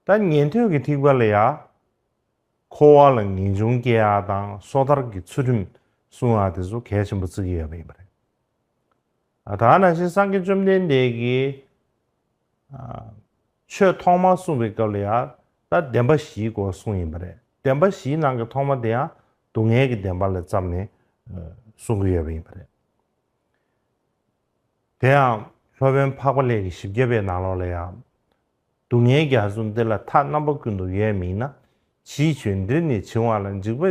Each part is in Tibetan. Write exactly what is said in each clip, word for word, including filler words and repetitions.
ད་ཉན་ཐོས་ཀྱི་ཐེག་པ་ལ་ཡ། འཁོར་བ་ལ་ངེས་འབྱུང་སྐྱེ་ཡ་དང་སོ་ཐར་གྱི་ཚུལ་ཁྲིམས་སྲུང་ཡ་དེ་ཚོ་གལ་ཆེན་པོ་བརྩི་གི་ཡོད་པ་ཡིན་པ་རེད། ཨ་ད་ནང་བཞིན་སངས་རྒྱས་བཅོམ་ལྡན་འདས་ཀྱིས་ཨ་ཆོས་ཐོག་མར་གསུངས་པའི་སྐབས་ལ་ཡང་ད་བདེན་པ་བཞིའི་སྐོར་གསུངས་ཡིན་པ་རེད། བདེན་པ་བཞིའི་ནང་གི་ཐོག་མ་དེ་ཡང་སྡུག་བསྔལ་གྱི་བདེན་པ་ལ་བརྩམས་ནས་ཨ་གསུང་གི་ཡོད་པ་ཡིན་པ་རེད། དེ་ཡང་སློབ་དཔོན་འཕགས་པ་ལྷས་ཀྱི་བཞི་བརྒྱ་པའི་ནང་ལོགས་ལ་ཡང་། སྡུག་བསྔལ་རྒྱ་མཚོ་འདི་ལ་མཐའ་རྣམ་པ་ཀུན་ཏུ་ཡོད་མིན་ན། ཕྱིའི་ཆོས་འདིར་ནི་བྱིང་བ་ལ། འཇིགས་པ་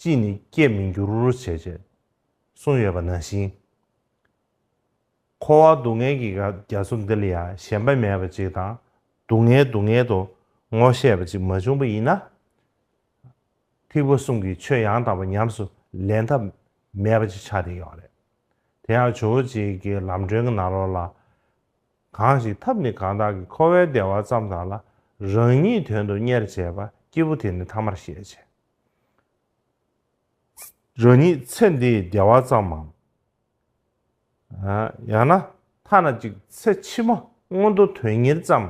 ཅིས་ནི་སྐྱེ་མི་འགྱུར་ཞེས་བྱས་གསུངས་ཡོད་པ་ནང་བཞིན། འཁོར་བ་སྡུག་བསྔལ་གྱི་རྒྱ་མཚོ་འདི་ལ་ཡང་ཞེན་པ་མེད་པ་ཅིག་དང་སྡུག་བསྔལ་སྡུག་བསྔལ་དུ་ངོ་ཤེས་པ་ཅིག་མ་བྱུང་བ་ཡིན་ན། ཐེག་པ་གསུམ་གྱི་ཆོས་ཡང་དག་པ་ཉམས་སུ་ལེན་ཐབས་མེད་པ་ཅིག་ཆགས་བསྡད་ཡོད་རེད། དེ་ཡང་ཇོ་བོ་རྗེ་གི་ལམ་སྒྲོན་གྱི་ནང་ལོགས་ལ། གང་ཞིག་ཐབས་ནི་གང་དག་གིས། འཁོར་བའི་བདེ་བ་ཙམ་དག་ལ། རང་ཉིད་དོན་དུ་གཉེར་བྱེད་པ། སྐྱེས་བུ་དེ་ནི་ཐ་མར་ཤེས་བྱ། རང་ཉིད་ཚེ་འདིའི་བདེ་བ་ཙམ་མམ། ཡང་ན་ཐ་ན་ཅིག་ཚེ་ཕྱི་མ་མངོན་མཐོ་དོན་གཉེར་ཙམ་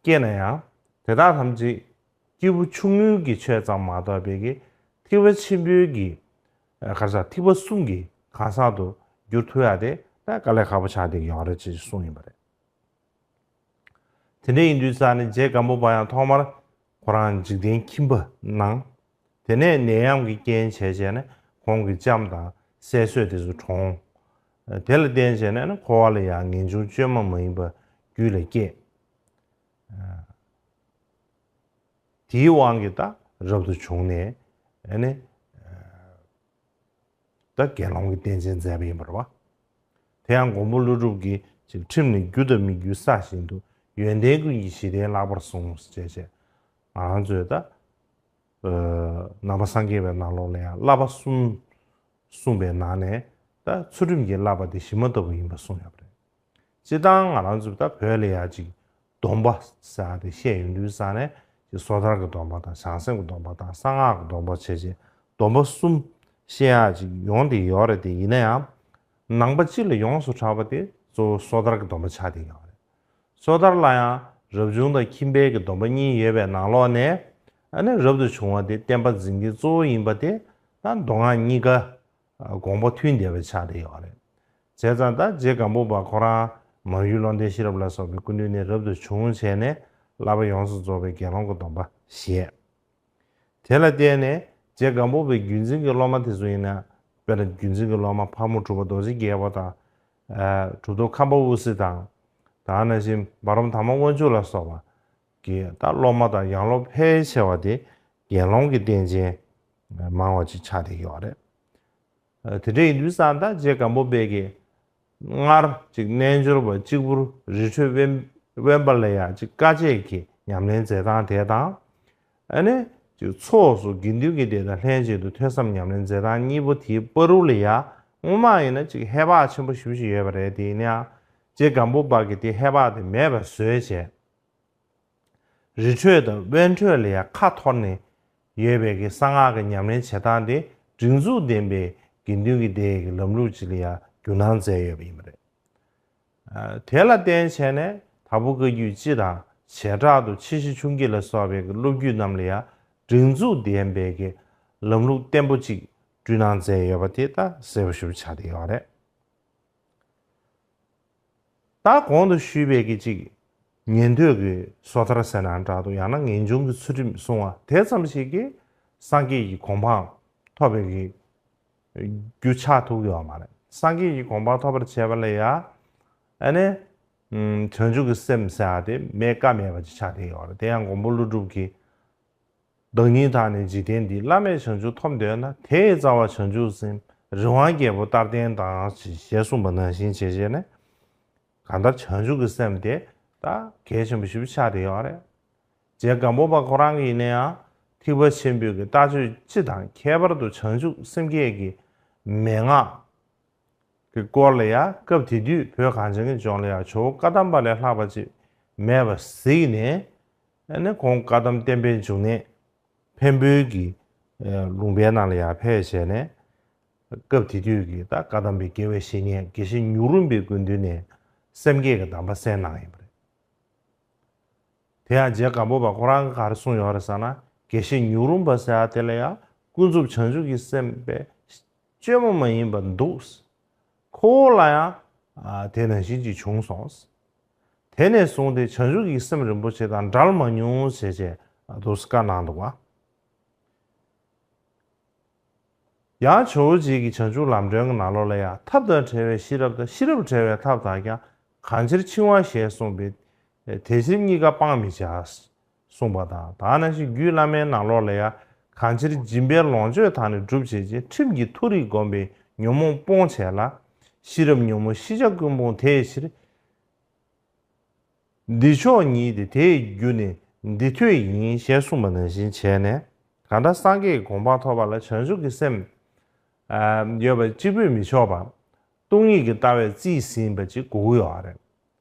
སྐྱེས་ན་ཡང་དེ་དག་ཐམས་ཅད་སྐྱེས་བུ་ཆུང་ངུའི་གི་ཆོས་ཙམ་མ་གཏོགས་པའི་གི་ཐེག་པ་ཆེན་པོའི་གི་ག་རེ་ཟ་ཐེག་པ་གསུམ་གྱི་གང་ཟག་ཏུ་འགྱུར་ཐུབ་ཡ་དེ་ད་དཀའ་ལས་ཁག་པོ་ཆགས་བསྡད་ཀྱི་ཡོད་རེད་ཅེས་གསུངས་ཡིན་པ་རེད། དེ་འདྲ་ཡིན་དུས་ཙང་ནས་རྗེ་སྒམ་པོ་པ་ཡང་ཐོག་མར་ཁོ་རང་འཇིག་རྟེན་ཁྱིམ་པ་གནང་། དེ་ནས་ནད་ཡམས་ཀྱི་རྐྱེན་བྱས་བྱས་ནས་ཁོང་གི་ལྕམ་དང་སྲས་གསོས་དེ་ཚོ་གྲོངས། དེ་ལ་བརྟེན་བྱས་ནས་ནི་འཁོར་བ་ལ་ཡང་ངེས་འབྱུང་བཅོས་མ་མ་ཡིན་པ་རྒྱུད་ལ་སྐྱེས། དེའི་དབང་གིས་ད་རབ་ཏུ་བྱུང་ནས་ཨ་ནི། ད་དགེ་སློང་གི་རྟེན་ཅན་མཛད་པ་ཡིན་པ་རེད་བ། དེ་ཡང་མགོན་པོ་ཀླུ་སྒྲུབ་ཀྱིས་ཅིག་ཁྲིམས་ནི་རྒྱུ་དང་མི་རྒྱུའི་ས་བཞིན་དུ། ཡོན་ཏན་ཀུན་གྱི་གཞི་རྟེན་ལྷག་པར་བཟུང་ཞེས་བྱས། ང་རང་ཚོས་ད་ནང་པ་སངས་རྒྱས་པའི་ནང་ལོགས་ལ་ཡང་བསླབ་པ་གསུམ་གསུངས་པའི་ནང་ནས་ད་ཚུལ་ཁྲིམས་ཀྱི་བསླབ་པ་དེ་གཞི་མ་ལྟ་བུ་ཡིན་པ་གསུངས་ཡོད་པ་རེད། སྤྱིར་བཏང་ང་རང་ཚོ་ད་བོད་ལ་ཡ་ཅིག་སྡོམ་པ་ཟེར་ཡ་དེ་བཤད་ཡོང་དུས་ཙང་ནས་ཅིག་སོ་ཐར་གྱི་སྡོམ་པ་དང་བྱང་སེམས་ཀྱི་སྡོམ་པ་དང་གསང་སྔགས་ཀྱི་སྡོམ་པ་བྱས་བྱས་སྡོམ་པ་གསུམ་བཤད་ཡ་ཅིག་ཡོང་བསྡད་ཡོད་རེད་དེ། ཡིན་ན་ཡང་ནང་པ་སྤྱི་ལ་ཡོངས་སུ་གྲགས་པ་དེ་གཙོ་བོ་སོ་ཐར་གྱི་སྡོམ་པ་ཆགས་བསྡད་ཡོད་རེད། སོ་ཐར་ལ་ཡང་རབ་བྱུང་དང་ཁྱིམ་པའི་གི་སྡོམ་པ་གཉིས་ཡོད་པའི་ནང་ལོགས་ནས་ཨ་ནི་རབ་ཏུ་བྱུང་བ་དེ་བསྟན་པ་འཛིན་གྱི་གཙོ་བོ་ཡིན་པ་དེ་ད་མདོ་སྔགས་གཉིས་ཀ་དགོངས་པ་མཐུན་བསྡད་པ་ཆགས་བསྡད་ཡོད་རེད། བྱས་ཙང་ད་རྗེ་སྒམ་པོ་པ་ཁོ་རང་མར་ཡུལ་ཀློང་ལྡན་ཤེས་རབ་ལ་སོགས་པའི་སྐུ་མདུན་ནས་རབ་ཏུ་བྱུང་བྱས་ནས་བསླབ་པ་ཡོངས་སུ་རྫོགས་པའི་དགེ་སློང་གི་སྡོམ་པ་བཞེས། དེ་ལ་བརྟེན་ནས་རྗེ་སྒམ་པོ་པའི་བརྒྱུད་འཛིན་གྱི་སློབ་མ་དེ་ཚོ་ཡིན་ན། དཔེར་ན་བརྒྱུད་འཛིན་གྱི་སློབ་མ་ཕག་མོ་གྲུ་པ་རྡོ་རྗེ་རྒྱལ་པོ་དང་། ཨ་གྲུབ་ཐོབ་ཁམས་པ་དབུ་སེ་དང་། དེ་ནང་བཞིན་འབའ་རོམ་དར་མ་དབང་ཕྱུག་ལ་སོགས་པ་གི་ད་སློབ་མ་དང་ཡང་སློབ་ཕལ་ཆེ་བ་དེ་དགེ་སློང་གི་རྟེན་ཅན་མང་བ་ཅིག་ཆགས་བསྡད་ཡོད་རེད། དེ་འདྲ་ཡིན་དུས་ཙང་ད་རྗེ་སྒམ་པོ་པས་ཀྱི་སྔར་ཅིག་རྣལ་འབྱོར་པ་གཅིག་པུར་རི་ཁྲོད་དབེན་དབེན་པ་ལ་ཡང་ཅིག་དཀའ་སྤྱད་ཀྱི་ཉམས་ལེན་མཛད་སྟངས་དེ་དང་། ཨ་ནི་ཅིག་ཚོགས་སུ་དགེ་འདུན་གྱི་སྡེ་དང་ལྷན་ཅིག་ཏུ་ཐོས་བསམ་ཉམས་ལེན་མཛད་སྟངས་གཉིས་པོ་དེའི་བར་དུ་ལ་ཡང་སྔོན་མ་ཡིན་ན་ཅིག་ཧེ་བག་ཆེན་པོ་ཞེ་པོ་ཅིག་ཡོད་པ་རེད། དེ་ཡིན་ན་ཡང་རྗེ་སྒམ་པོ་པ་གིས་དེ་ཧེ་བག་དེ་མེད་པར་བཟོས་བྱས། རི་ཁྲོད་དང་དབེན་ཁྲོད་ལ་ཡང་ཁ་འཐོར་ནས་ཡོད་པའི་གི་གསང་སྔགས་ཀྱི་ཉམས་ལེན་བྱེད་སྟངས་དེ་སྒྲིག་འཛུགས་ལྡན་པའི་དགེ་འདུན་གྱི་སྡེ་ཡི་གི་ལམ་ལུགས་ཅིག་ལ་ཡང་བསྒྱུར་གནང་མཛད་ཡོད་པ་ཡིན་པ་རེད། ཨ་དེ་ལ་བརྟེན་བྱས་ནས་དྭགས་པོ་བཀའ་བརྒྱུད་སྤྱི་དང་བྱེ་བྲག་ཏུ་ཆེ་བཞི་ཆུང་བརྒྱད་ལ་སོགས་པའི་གི་སློབ་བརྒྱུད་རྣམས་ལ་ཡང་སྒྲིག་འཛུགས་ལྡན་པའི་གི་ལམ་ལུགས་བརྟན་པོ་ཅིག་བསྐྲུན་གནང་མཛད་ཡོད་པ་དེ་ད་གསལ་པོ་ཞེ་པོ་ཆགས་བསྡད་ཡོད་རེད། ད་གོང་དུ་ཞུས་པའི་གི་ཅིག་ཉན་ཐོས་ཀྱི་སོ་ཐར་ཟེར་ན་འདྲ་འདུག་ཡང་ན་ངེས་འབྱུང་གི་ཚུལ་ཁྲིམས་སྲུང་བ་དེ་ཙམ་ཞིག་གིས་སངས་རྒྱས་ཀྱི་གོ་འཕང་ཐོབ་པའི་གི་རྒྱུ་ཆགས་ཐུབ་ཡོད་མ་རེད། སངས་རྒྱས་ཀྱི་གོ་འཕང་ཐོབ་པར་བྱེད་པ་ལ་ཡང་ཨ་ནི་བྱང་ཆུབ་ཀྱི་སེམས་ཟེར་བ་དེ་མེད་ཀ་མེད་པ་ཅིག་ཆགས་བསྡད་ཡོད་རེད། དེ་ཡང་མགོན་པོ་ཀླུ་སྒྲུབ་ཀྱིས། བདག་ཉིད་དག་ནི་འཇིག་རྟེན་འདིའི། བླ་མེད་བྱང་ཆུབ་ཐོབ་འདོད་ན། དེ་ཡི་རྩ་བ་བྱང་ཆུབ་སེམས། རི་དབང་རྒྱལ་པོ་ལྟར་བསྟེན་དང་། ཞེས་གསུངས་པ་ནང་བཞིན་བྱས་བྱས་ནས། གང་ལྟར་བྱང་ཆུབ་ཀྱི་སེམས་དེ་ད་གལ་ཆེན་པོ་ཞེ་པོ་ཆགས་བསྡད་ཡོད་རེད། རྗེ་སྒམ་པོ་པ་ཁོ་རང་གིས་ཡིན་ན་ཡང་ཐེག་པ་ཆེན་པོའི་གི་ལྟ་སྤྱོད་སྤྱི་དང་ཁྱད་པར་དུ་བྱང་ཆུབ་སེམས་བསྐྱེད་ཀྱི་མན་ངག་གི་སྐོར་ལ་ཡང་སྐབས་དེ་དུས་བོད་གངས་ཅན་གྱི་ལྗོངས་ལ་ཡང་ཇོ་བོ་བཀའ་གདམས་པ་ལས་ལྷག་པ་ཅིག་མེད་པ་གཟིགས་ནས། ཨ་ནི་ཁོང་བཀའ་གདམས་བསྟན་པའི་འབྱུང་གནས་འཕན་པོའི་གི་ལུང་པའི་ནང་ལ་ཡང་ཕེབས་བྱས་ནས། སྐབས་དེ་དུས་ཀྱི་ད་བཀའ་གདམས་པའི་དགེ་བའི་བཤེས་གཉེན་དགེ་བཤེས་ཉུག་རུམ་པའི་སྐུ་མདུན་ནས་སེམས་བསྐྱེད་ཀྱི་གདམས་པ་གསན་གནང་ཡིན་པ་རེད། དེ་ཡང་རྗེ་སྒམ་པོ་པ་ཁོ་རང་གིས་ག་རེ་གསུངས་ཡོད་རེད་ཟེར་ན། དགེ་བཤེས་ཉུག་རུམ་པ་ཟེར་ཡ་དེ་ལ་ཡང་ཀུན་རྫོབ་བྱང་ཆུབ་ཀྱི་སེམས་དཔེ་བཅོས་མ་མ་ཡིན་པ་འདུག། ཁོ་བོ་ལ་ཡང་ཨ་དེ་ནང་བཞིན་ཅིག་བྱུང་སོང་། དེ་ནས་བཟུང་སྟེ་བྱང་ཆུབ་ཀྱི་སེམས་རིན་པོ་ཆེ་དང་བྲལ་མ་མྱོང་ཞེས་བྱས་འདུག་སེ་བཀའ་གནང་འདུག་པ། ཡང་ཇོ་བོ་རྗེ་གིས་བྱང་ཆུབ་ལམ་སྒྲོན་གྱི་ནང་ལོགས་ལ་ཡང་ཐབས་དང་བྲལ་བའི་ཤེས་རབ་དང་ཤེས་རབ་བྲལ་བའི་ཐབས་དག་ཀྱང་གང་ཕྱིར་འཆིང་བ་ཞེས་གསུངས་པས། དེ་ཕྱིར་གཉིས་ཀ་སྤང་མི་བྱ། གསུངས་པ་དང་། དེ་ནང་བཞིན་རྒྱུད་བླ་མའི་ནང་ལོགས་ལ་ཡང་གང་ཕྱིར་སྦྱིན་པའི་ལོངས་སྤྱོད་དག་ནི་སྒྲུབ་བྱེད་ཅིང་། ཁྲིམས་ཀྱི་མཐོ་རིས་བསྒོམས་པས་ཉོན་མོངས་སྤོང་བྱེད་ལ། ཤེས་རབ་ཉོན་མོངས་ཤེས་བྱ་ཀུན་སྤོང་དེའི་ཕྱིར། འདི་མཆོག་ཉིད་དེ་དེའི་རྒྱུ་ནི་འདི་ཐོས་ཡིན་ཞེས་གསུངས་པ་ནང་བཞིན་བྱས་ནས། གང་ལྟར་སངས་རྒྱས་ཀྱི་གོ་འཕང་ཐོབ་པ་ལ་བྱང་ཆུབ་ཀྱི་སེམས་ཡོད་པ་གཅིག་པུས་མི་ཆོག་པར། སྟོང་ཉིད་ཀྱི་ལྟ་བས་རྩིས་ཟིན་པ་ཅིག་དགོས་ཀྱི་ཡོད་རེད།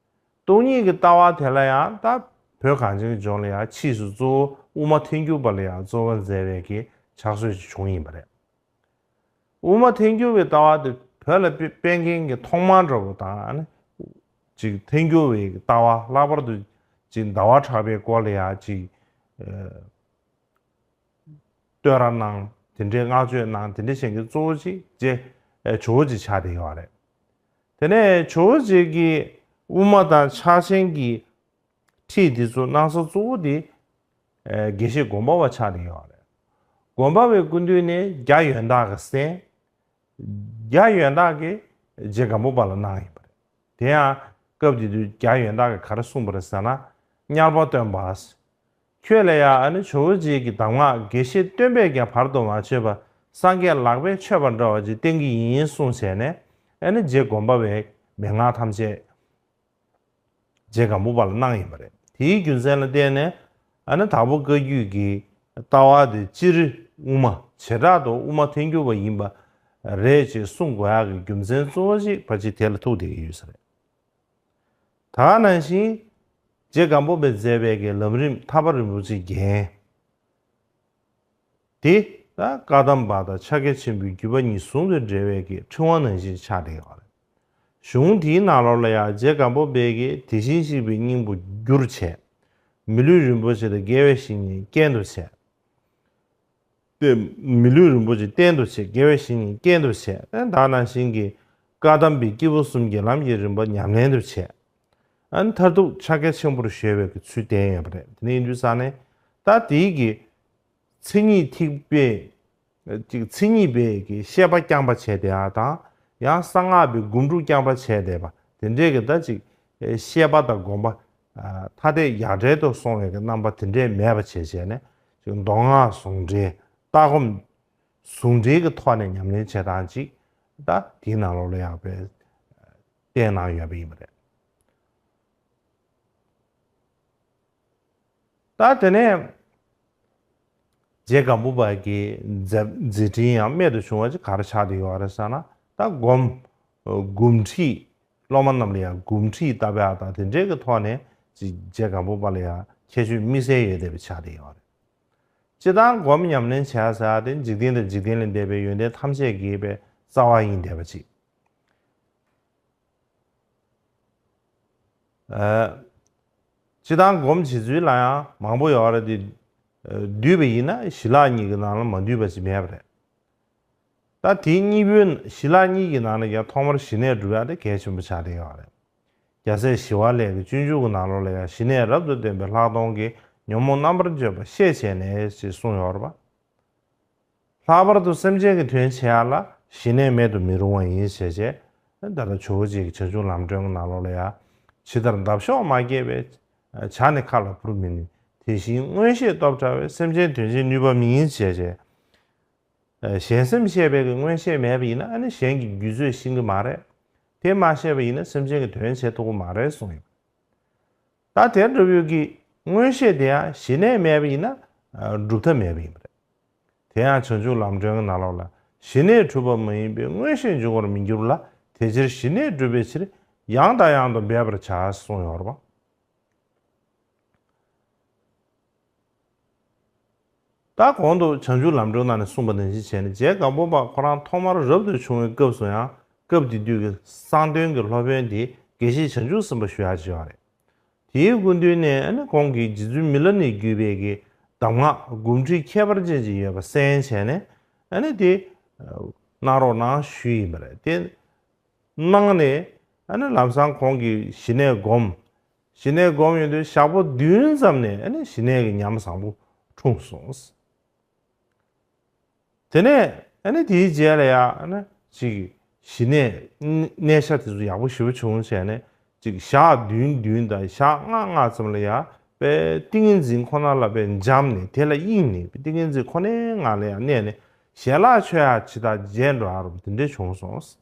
སྟོང་ཉིད་ཀྱི་ལྟ་བ་དེ་ལ་ཡང་ད་བོད་གངས་ཅན་གྱི་ལྗོངས་ལ་ཡང་ཕྱིས་སུ་གཙོ་བོ་དབུ་མ་ཐལ་འགྱུར་བ་ལ་ཡང་གཙོ་བོ་མཛད་པའི་གི་ཕྱག་སྲོལ་ཞིག་བྱུང་ཡིན་པ་རེད། དབུ་མ་ཐལ་འགྱུར་བའི་ལྟ་བ་དེ་བོད་ལ་སྤེལ་མཁན་གྱི་ཐོག་མ་འདྲ་བོ་དང་ཨ་ནི་ཅིག་ཐལ་འགྱུར་བའི་ལྟ་བ། ལྷག་པར་དུ་ཅིག་ཟླ་བ་གྲགས་པའི་སྐོར་ལ་ཡང་ཅིག་ཨ་བསྟོད་ར་གནང་། དེ་འདྲའི་བསྔགས་བརྗོད་གནང་། དེ་འདྲ་བྱེད་མཁན་གཙོ་བོ་ཅིག་རྗེ་ཨ་ཇོ་བོ་རྗེ་ཆགས་བསྡད་ཡོད་རེད། དེ་ནས་ཇོ་བོ་རྗེ་གིས་དབུ་མ་དང་ཕྱག་ཆེན་གྱི་ཁྲིད་འདི་ཚོ་གནང་ས་གཙོ་བོ་དེ་ཨ་དགེ་བཤེས་སྒོམ་པ་པ་ཆགས་བསྡད་ཡོད་རེད། སྒོམ་པ་པའི་སྐུ་མདུན་ནས་རྒྱ་ཡོན་བདག་གིས་གསན། རྒྱ་ཡོན་བདག་གིས་རྗེ་སྒམ་པོ་པ་ལ་གནང་ཡིན་པ་རེད། དེ་ཡང་སྐབས་དེ་དུས་རྒྱ་ཡོན་བདག་གིས་ག་རེ་གསུངས་པ་རེད་ཟེར་ན། དམྱལ་བ་སྟོན་པ། ཁྱོད་ལ་ཡང་ཨ་ནི་ཇོ་བོ་རྗེ་གི་གདམས་ངག་དགེ་བཤེས་སྟོན་པས་ཀྱང་བར་དུ་མ་ཆོད་པ། སངས་རྒྱས་ལག་པས་མཆོད་པ་འདྲ་བ་ཅིག་བསྟན་གྱི་ཡིན་གསུངས་བྱས་ནས། ཨ་ནི་རྗེ་སྒོམ་པ་པའི་མན་ངག་ཐམས་ཅད་རྗེ་སྒམ་པོ་པ་ལ་གནང་ཡིན་པ་རེད། དེའི་རྒྱུ་མཚན་ལ་བརྟེན་ནས་ཨ་ནི་དྭགས་པོ་བཀའ་བརྒྱུད་ཀྱི་ལྟ་བ་དེ་སྤྱིར་དབུ་མ། བྱེ་བྲག་ཏུ་དབུ་མ་ཐལ་འགྱུར་བ་ཡིན་པ་རེད་ཅེས་གསུང་དགོས་ཡག་གི་རྒྱུ་མཚན་གཙོ་བོ་ཞིག་ཕལ་ཆེར་དེ་ལ་ཐུག་བསྡད་ཀྱི་ཡོད་ས་རེད། ད་ག་ནང་བཞིན་རྗེ་སྒམ་པོ་པས་མཛད་པའི་གི་ལམ་རིམ་ཐར་པ་རིན་པོ་ཆེའི་རྒྱན་དེ་ད་བཀའ་གདམས་པ་དང་ཕྱག་རྒྱ་ཆེན་པོའི་བརྒྱུད་པ་གཉིས་ཟུང་དུ་འབྲེལ་བའི་གི་ཕྲེང་བ་ནང་བཞིན་ཆགས་བསྡད་ཡོད་རེད། གཞུང་དེའི་ནང་ལོགས་ལ་ཡང་རྗེ་སྒམ་པོ་པས་གི་དེ་བཞིན་གཤེགས་པའི་སྙིང་པོ་བསྒྱུར་བྱས། མི་ལུས་རིན་པོ་ཆེ་དང་དགེ་བའི་བཤེས་གཉེན་རྐྱེན་དུ་བྱས། ཏེ། མི་ལུས་རིན་པོ་ཆེ་རྟེན་དུ་བྱས། དགེ་བའི་བཤེས་གཉེན་རྐྱེན་དུ་བྱས། ཨེ་ད་ནང་བཞིན་གྱི་བཀའ་གདམས་པའི་སྐྱེས་བུ་གསུམ་གྱི་ལམ་གྱི་རིམ་པ་ཉམས་ལེན་དུ་བྱས། ཨ་ནི་མཐར་ཐུག་ཕྱག་རྒྱ་ཆེན་པོར་གཞོལ་བའི་གི་ཚུལ་བསྟན་ཡོད་པ་རེད། དེ་ནས་ཡིན་དུས་ཙང་ནས་ད་དེའི་གི་མཚན་ཉིད་ཐེག་པའི་ཅིག་མཚན་ཉིད་པའི་གི་བཤད་པ་རྐྱང་པ་བྱས་བསྡད་ཡ་དང་། ཡང་གསང་སྔགས་པའི་སྒོམ་སྒྲུབ་རྐྱང་པ་བྱས་བསྡད་པ་དེ་འདྲའི་གི་ད་ཅིག་བཤད་པ་དང་སྒོམ་པ་ཐ་དད་ཡ་བྲལ་དུ་སོང་བའི་གི་རྣམ་པ་དེ་འདྲས་མེད་པ་བྱས་བྱས་ནས། ཅིག་མདོ་སྔགས་ཟུང་འབྲེལ། ལྟ་སྒོམ་ཟུང་འབྲེལ་གྱི་ཐོག་ནས་ཉམས་ལེན་བྱེད་སྟངས་ཅིག་ད་དེའི་ནང་ལོགས་ལ་ཡག་པའི་བསྟན་གནང་ཡོད་པ་ཡིན་པ་རེད། ད་དེ་ནས་རྗེ་སྒམ་པོ་པ་གི་མཛད་མཛད་འཕྲིན་ཡང་རྨད་དུ་བྱུང་བ་ཅིག་ག་རེ་ཆགས་བསྡད་ཡོད་རེད་ཟེར་ན། ད་སྒོམ་སྒོམ་ཁྲིད། སློབ་མ་རྣམས་ལ་ཡང་སྒོམ་ཁྲིད་བཏབ་ཡག་དང་དེ་འདྲའི་གི་ཐོག་ནས་ཅིག་རྗེ་སྒམ་པོ་པ་ལ་ཡང་ཁྱད་ཆོས་དམིགས་བསལ་ཡོད་བསྡད་པ་ཆགས་བསྡད་ཡོད་རེད། སྤྱིར་བཏང་སྒོམ་ཉམས་ལེན་བྱ་ཟེར་ཡག་དེ་འཇིག་རྟེན་དང་འཇིག་རྟེན་ལས་འདས་པའི་ཡོན་ཏན་ཐམས་ཅད་ཀྱི་པའི་རྩ་བ་ཡིན་བསྡད་པ་ཅིག་ཨ། སྤྱིར་བཏང་སྒོམ་བྱེད་ཚུལ་ལ་ཡང་མང་པོ་ཡོད་རེད་དེ། ཨ། འདུས་པ་ཡིན་ན་ཞི་ལྷག་གཉིས་ཀྱི་ནང་ལ་མ་འདུས་པ་ཅིག་མེད་པ་རེད། ད་དེ་གཉིས་པོའི་ཞི་ལྷག་གཉིས་ཀྱི་ནང་ནས་ཀྱང་ཐོག་མར་ཞི་གནས་སྒྲུབ་ཡག་དེ་གལ་ཆེན་པོ་ཆགས་བསྡད་ཡོད་རེད། རྒྱལ་སྲས་ཞི་བ་ལྷས་ཀྱི་སྤྱོད་འཇུག་གི་ནང་ལོགས་ལ་ཡང་ཞི་གནས་རབ་ཏུ་བསྟན་པའི་ལྷག་མཐོང་གིས་ཉོན་མོངས་རྣམ་པར་འབྱེད་པ་ཤེས་བྱས་ནས་ཞེས་གསུངས་ཡོད་རེད་པ། ལྷག་པར་དུ་སེམས་ཅན་གྱི་དོན་བྱེད་ཡག་ལ་ཞི་གནས་མེད་དུ་མི་རུང་བ་ཡིན་ཞེས་བྱས། ད་ལྟ་ཇོ་བོ་རྗེ་གི་བྱང་ཆུབ་ལམ་སྒྲོན་གྱི་ནང་ལོགས་ལ་ཡང་། ཇི་ལྟར་འདབ་གཤོག་མ་རྒྱས་པས། བྱ་ནི་མཁའ་ལ་འཕུར་མི་ནུས། དེ་བཞིན་མངོན་ཤེས་སྟོབས་བྲལ་བས། སེམས་ཅན་དོན་བྱེད་ནུས་པ་མེད་ཞེས་བྱས། གཞན་སེམས་ཤེས་པའི་གི་མངོན་ཤེས་མེད་པ་ཡིན་ན་ཨ་ནི་གཞན་གྱི་རྒྱུད་ཚོད་ཤེས་ཀྱི་མ་རེད། དེ་མ་ཤེས་པ་ཡིན་ན་སེམས་ཅན་གྱི་དོན་བྱེད་ཐུབ་ཀྱི་མ་རེད་གསུངས་ཡོད། ད་དེ་འདྲ་བོའི་གི་མངོན་ཤེས་དེ་ཡང་ཞི་གནས་མེད་པ་ཡིན་ན་སྒྲུབ་ཐབས་མེད་པ་ཡིན་པ་རེད། དེ་ཡང་བྱང་ཆུབ་ལམ་སྒྲོན་གྱི་ནང་ལོགས་ལ་ཞི་གནས་གྲུབ་པ་མ་ཡིན་པའི་མངོན་ཤེས་འབྱུང་བར་མི་འགྱུར་ལ། དེ་ཕྱིར་ཞི་གནས་སྒྲུབ་པའི་ཕྱིར་ཡང་དང་ཡང་དུ་འབད་པར་བྱ་གསུངས་ཡོད་རེད་པ། ད་གོང་དུ་བྱང་ཆུབ་ལམ་སྒྲོན་ནང་ནས་གསུངས་པ་ནང་བཞིན་བྱས་ནས་རྗེ་སྒམ་པོ་པ་ཁོ་རང་ཐོག་མར་རབ་ཏུ་བྱུང་བའི་སྐབས་སུ་ཡང་སྐབས་དེ་དུས་ཀྱི་གསང་སྟོན་གྱི་སློབ་དཔོན་དེ་དགེ་བཤེས་བྱང་ཆུབ་སེམས་དཔའ་ཞུ་ཡག་ཅིག་ཡོད་རེད། དེའི་སྐུ་མདུན་ནས་ཨ་ནི་ཁོང་གིས་རྗེ་བཙུན་མི་ལ་ནས་བརྒྱུད་པའི་གི་གདམས་ངག་སྒོམ་ཁྲིད་ཁྱད་པར་ཅན་ཅིག་ཡོད་པ་གསན་བྱས་ནས་ཨ་ནི་དེ་གནང་རོགས་གནང་ཞུས་ཡིན་པ་རེད། དེ་གནང་ནས་ཨ་ནི་ལམ་སང་ཁོང་གིས་ཞི་གནས་བསྒོམ། ཞི་གནས་བསྒོམ་ཡོང་དུས་ཞག་པོ་བདུན་ཙམ་ནས་ཨ་ནི་ཞི་གནས་ཀྱི་ཉམས་བཟང་པོ་འཁྲུངས་སོང་། དེ་ནས་ཨ་ནི་དེའི་རྗེས་ལ་ཡང་ཨ་ནི་ཅིག་ཞི་གནས་གནས་ཤ་དེ་ཚོ་ཡག་པོ་ཞེ་པོ་བྱུང་བྱས་ནས་ཅིག་ཞག་བདུན་བདུན་དང་ཞག་ལྔ་ལྔ་ཙམ་ལ་ཡང་དཔེ་ཏིང་ངེ་འཛིན་ཁོ་ན་ལ་དཔེ་འབྱམས་ནས་དེ་ལ་དབྱིངས་ནས་ཏིང་ངེ་འཛིན་ཁོ་ནའི་ངང་ལ་ཡང་གནས་ནས་ཞལ་ལག་མཆོད་ཡག་ཇི་ལྟར་བྱེད་འགྲོ་ཡག་རུ་དེ་འདྲས་བྱུང་སོང་།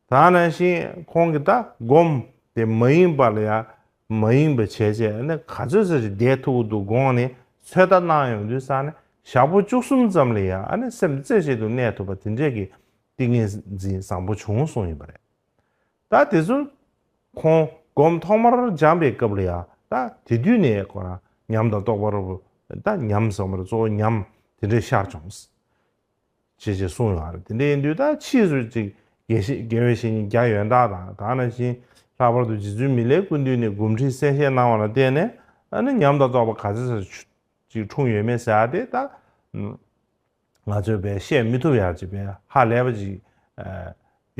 ད་ནང་བཞིན་ཁོང་གིས་ད་སྒོམ་དེ་མ་ཡེངས་པ་ལ་ཡང་མ་ཡེངས་པ་བྱས་བྱས་ནས་ག་ཚོད་ཙམ་ཞིག་བསྡད་ཐུབ་ཀྱི་འདུག་དགོངས་ནས་ཚོད་ལྟ་གནང་ཡོང་དུས་ཙང་ནས་ཞག་པོ་བཅུ་གསུམ་ཙམ་ལ་ཡང་ཨ་ནི་སེམས་རྩེ་གཅིག་ཏུ་གནས་ཐུབ་པ་དེ་འདྲས་ཀྱི་ཏིང་ངེ་འཛིན་བཟང་པོ་བྱུང་སོང་ཡིན་པ་རེད། ད་དེ་ཚོ་ཁོང་སྒོམ་ཐོག་མར་སྦྱངས་པའི་སྐབས་ལ་ཡང་ད་དེ་དུས་ནས་ཁོ་རང་ཉམས་དང་རྟོགས་པ་རུ་ད་ཉམས་ཟེར་བ་རེད། གཙོ་བོ་ཉམས་དེ་འདྲས་ཤར་བྱུང་། ཅེས་ཅེས་གསུངས་ཡོད་རེད། དེ་འདྲ་ཡིན་དུས་ད་ཕྱིས་སུ་ཅིག་དགེ་བཤེས་དགེ་བའི་བཤེས་གཉེན་རྒྱ་ཡོན་བདག་དང་ད་ནང་བཞིན་ལྷག་པར་དུ་རྗེ་བཙུན་མི་ལའི་སྐུ་མདུན་ནས་སྒོམ་ཁྲིད་གསན་བཞེས་གནང་བ་ལ་བརྟེན་ནས་ཨ་ནི་ཉམས་དང་རྟོགས་པ་ག་ཚོད་ཙམ་ཅིག་འཁྲུངས་ཡོད་མེད་ཟེར་ཡ་དེ་ད་ང་ཚོས་དཔེ་བཤད་མི་ཐུབ་ཡ་ཅིག་དཔེ་ཧ་ལས་པ་ཅིག་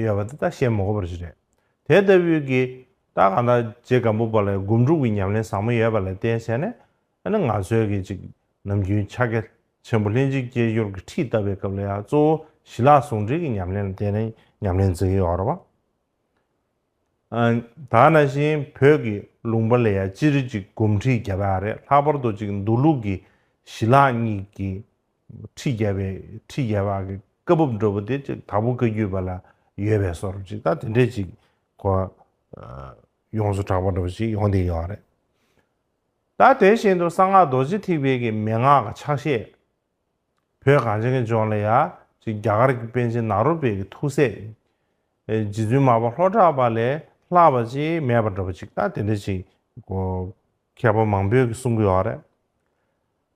ཡོད་པ་དེ་ད་བཤད་མ་དགོས་པ་ཞིག་རེད། དེ་ལྟ་བུའི་གི་ད་གང་ལྟར་རྗེ་སྒམ་པོ་པ་ལ་སྒོམ་སྒྲུབ་ཀྱི་ཉམས་ལེན་ཟབ་མོ་ཡོད་པ་ལ་བརྟེན་བྱས་ནས། ཨ་ནི་ང་ཚོའི་གི་ཅིག་ནམ་རྒྱུན་ཕྱག་རྒྱ་ཆེན་པོ་ལྷན་ཅིག་སྐྱེས་སྦྱོར་གྱི་ཁྲིད་བཏབ་པའི་སྐབས་ལ་ཡང་གཙོ་བོ་ཞི་ལྷག་ཟུང་འབྲེལ་གྱི་ཉམས་ལེན་ལ་བརྟེན་ནས་ཉམས་ལེན་མཛད་ཀྱི་ཡོད་རེད་བ། ཨ། ད་ནང་བཞིན་བོད་ཀྱི་ལུང་པ་ལ་ཡང་སྤྱིར་ཅིག་སྒོམ་ཁྲིད་བརྒྱབ་ཡ་རེད། ལྷག་པར་དུ་ཅིག་མདོ་ལུགས་ཀྱི་ཞི་ལྷག་གཉིས་ཀྱི་ཁྲིད་བརྒྱབ་པའི་ཁྲིད་བརྒྱབ་པ་གི་བཀའ་བབས་འདྲ་པོ་དེ་ཅིག་དྭགས་པོ་བཀའ་བརྒྱུད་པ་ལ་ཡོད་པའི་བཟོ་འདྲ་ཅིག་ད་དེ་འདྲས་ཅིག་གོ། ཨ། ཡོངས་སུ་གྲགས་པ་འདྲ་པོ་ཞིག་ཡོང་བསྡད་ཡོད་རེད། ད་དེ་བཞིན་དུ་གསང་སྔགས་རྡོ་རྗེ་ཐེག་པའི་གི་མན་ངག་གི་ཕྱག་བཞེས། བོད་གངས་ཅན་གྱི་ལྗོངས་ལ་ཡང་ཅིག་རྒྱ་གར་གྱི་པཎ་ཆེན་ནཱ་རོ་པའི་གི་ཐུགས་སྲས། ཨེ། རྗེ་བཙུན་མར་པ་ལྷོ་བྲག་པ་ལས་ལྷག་པ་ཅིག་མེད་པ་འདྲ་པོ་ཅིག་ད་དེ་འདྲ་ཅིག་གོ། མཁས་པ་མང་པོས་གི་གསུང་གི་ཡོད་རེད།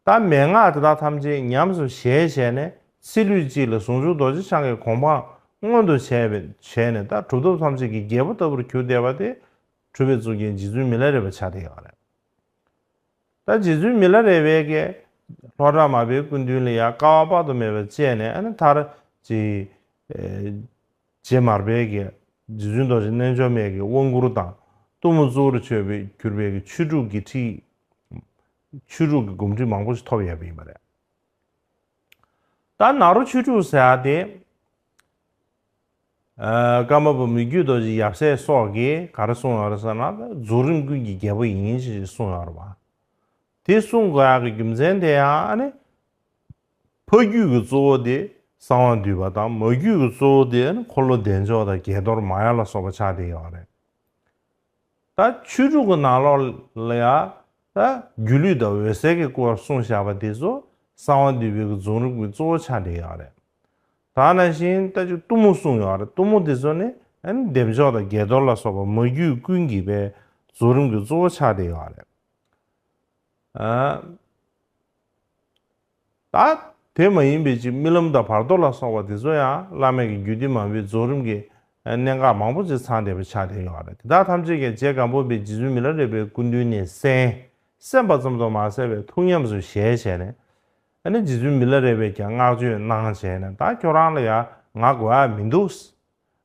ད་མན་ངག་དེ་དག་ཐམས་ཅད་ཉམས་སུ་བཞེས་བྱས་ནས་ཚེ་ལུས་གཅིག་ལ་ཟུང་འཇུག་རྡོ་རྗེ་འཆང་གི་གོ་འཕང་མངོན་དུ་བྱས་པའི་བྱས་ནས་ད་གྲུབ་ཐོབ་ཐམས་ཅད་ཀྱི་རྒྱལ་པོ་ལྟ་བུར་གྱུར་བསྡད་པ་དེ་གྲུབ་པའི་གཙུག་རྒྱན་རྗེ་བཙུན་མི་ལ་རས་པ་ཆགས་བསྡད་ཡོད་རེད། ད་རྗེ་བཙུན་མི་ལ་རས་པས་ཀྱིས་ལྷོ་བྲག་མར་པའི་སྐུ་མདུན་ལ་ཡང་དཀའ་བ་དཔག་ཏུ་མེད་པ་སྤྱད་ནས་ཨ་ནི་མཐར་ཅིག་ཨེ། རྗེ་མར་པའི་གི་རྗེ་བཙུན་རྡོ་རྗེ་རྣལ་འབྱོར་མའི་གི་དབང་བསྐུར་དང་གཏུམ་མོ་གཙོ་བོར་གྱུར་པའི་གྱུར་པའི་གི་ཆོས་དྲུག་གི་ཁྲིད། ཆོས་དྲུག་གི་སྒོམ་ཁྲིད་མང་པོ་ཞིག་ཐོབ་ཡོད་པ་ཡིན་པ་རེད། ད་ནཱ་རོ་ཆོས་དྲུག་ཟེར་ཡ་དེ། ཨ། ཀརྨ་པ་མི་བསྐྱོད་རྡོ་རྗེ་ཡབ་སྲས་སོགས་ཀྱིས་ག་རེ་གསུངས་ཡོད་རེད་ཟེར་ན་རྫོགས་རིམ་ཀུན་གྱི་རྒྱལ་པོ་ཡིན་ཞེས་གསུངས་ཡོད་རེད་བ། དེ་གསུང་དགོས་ཡག་གི་རྒྱུ་མཚན་དེ་ཡང་ཨ་ནི། ཕ་རྒྱུད་ཀྱི་གཙོ་བོ་དེ་གསང་བ་འདུས་པ་དང་མ་རྒྱུད་ཀྱི་གཙོ་བོ་དེ་ཨ་ནི་འཁོར་ལོ་བདེ་མཆོག་དང་བརྒྱད་གཏོར་མ་ཡ་ལ་སོགས་པ་ཆགས་བསྡད་ཡོད་རེད། ད་ཆོས་དྲུག་གི་ནང་ལོགས་ལ་ཡང་ད་སྒྱུ་ལུས་དང་འོད་གསལ་གྱི་སྐོར་གསུངས་བཞག་པ་དེ་ཚོ་གསང་བ་འདུས་པའི་གི་རྫོགས་རིམ་གྱི་གཙོ་བོ་ཆགས་བསྡད་ཡོད་རེད། ད་ནང་བཞིན་ད་ཅིག་གཏུམ་མོ་གསུངས་ཡོད་རེད། གཏུམ་མོ་དེ་ཚོ་ནི་ཨ་ནི་བདེ་མཆོག་དང་བརྒྱད་གཏོར་ལ་སོགས་པ་མ་རྒྱུད་ཀུན་གྱི་པའི་རྫོགས་རིམ་གྱི་གཙོ་བོ་ཆགས་བསྡད་ཡོད་རེད། ཨ། ད་དེ་མ་ཡིན་པའི་ཅིག་རྨི་ལམ་དང་བར་དོ་ལ་སོགས་པ་དེ་ཚོ་ཡང་བླ་མེད་ཀྱི་རྒྱུད་སྡེ་མང་པོའི་རྫོགས་རིམ་གྱི་གནད་འགག་མང་པོ་ཅིག་ཚང་བསྡད་པ་ཆགས་བསྡད་ཡོད་རེད། དེ་དག་ཐམས་ཅད་ཀྱང་རྗེ་སྒམ་པོ་པས་རྗེ་བཙུན་མི་ལ་རས་པའི་སྐུ་མདུན་ནས་གསན། གསན་པ་ཙམ་དུ་མ་ཟད་པའི་ཐུགས་ཉམས་སུ་བཞེས་བྱས་ནས། ཨ་ནི་རྗེ་བཙུན་མི་ལ་རས་པས་ཀྱང་བསྔགས་བརྗོད་གནང་བྱས་ནས་ད་ཁྱོད་རང་ལ་ཡང་ང་དགོས་ཡག་མི་འདུག་